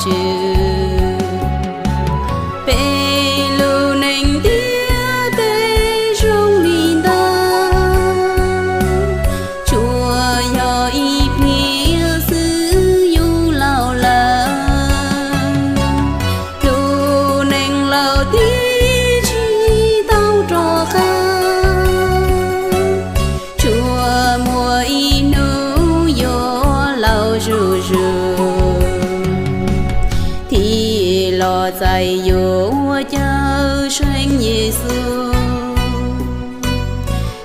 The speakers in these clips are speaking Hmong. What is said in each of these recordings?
tswv. Peb lub neej ntiaj teb zoo li ntawd, tsuas yog ib pliag xwb yus laus lawm. Lub neej laus tib tsis tau rov qab, tsuas muaj ib hnub yuav laus zuj zus, thiaj los txais yuav cawm seej Yexus,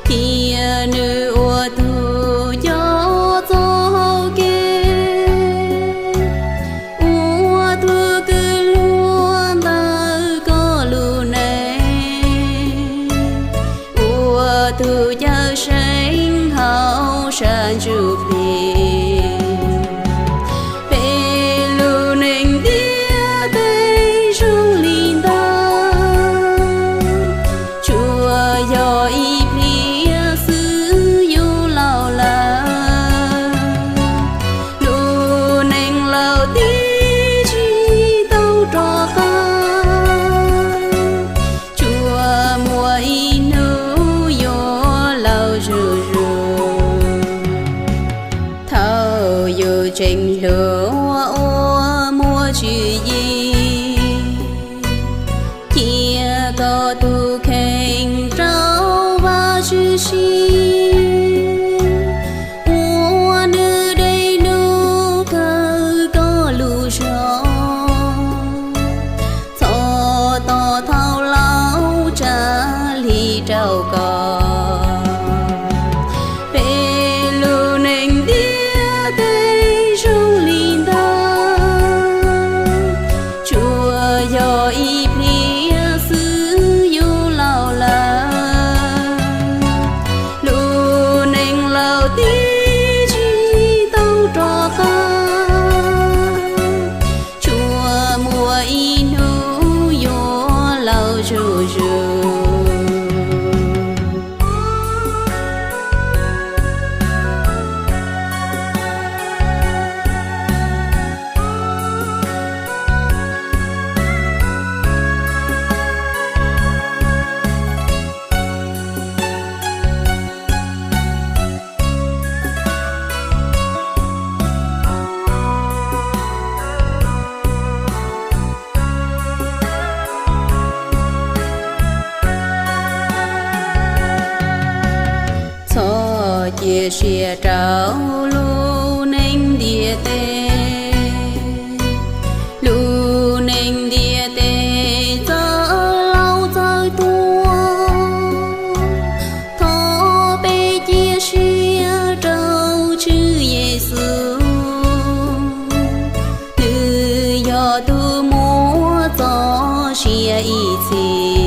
thiab nws ua tus coj txoj hau kev, ua tus kws hlub ntawm koj lub neej, ua tus cawm seej hauv sab ntsuj plig. Peb lub neej ntiaj teb zoo li ntawd, tsuas yog ib pliag xwb yus laus lawm. Lub neej laus tib tsis tau rov qab, tsuas muaj ib hnub yuav laus zuj zus. Thaum yus tseem hluas ua muaj tswv yim, cia koj tus kheej rau Vajtswv siv, ua nws dej num kawm koj lub zog, txhob tos thaum laus tsa hli rau koj. Peb lub neej ntiaj teb zoo li ntawd, tsuas yog ib pliag xwb yus laus lawm. Lub neej laus tib tsis tau rov qab, tsuas muaj ib hnub yuav laus zuj zus. Txhob cia siab rau lub neej ntiaj teb, lub neej ntiaj teb txawj laus txawj tuag. Thov peb cia siab rau Tswv Yexus, nws yog tus muaj txoj sia ib txhis.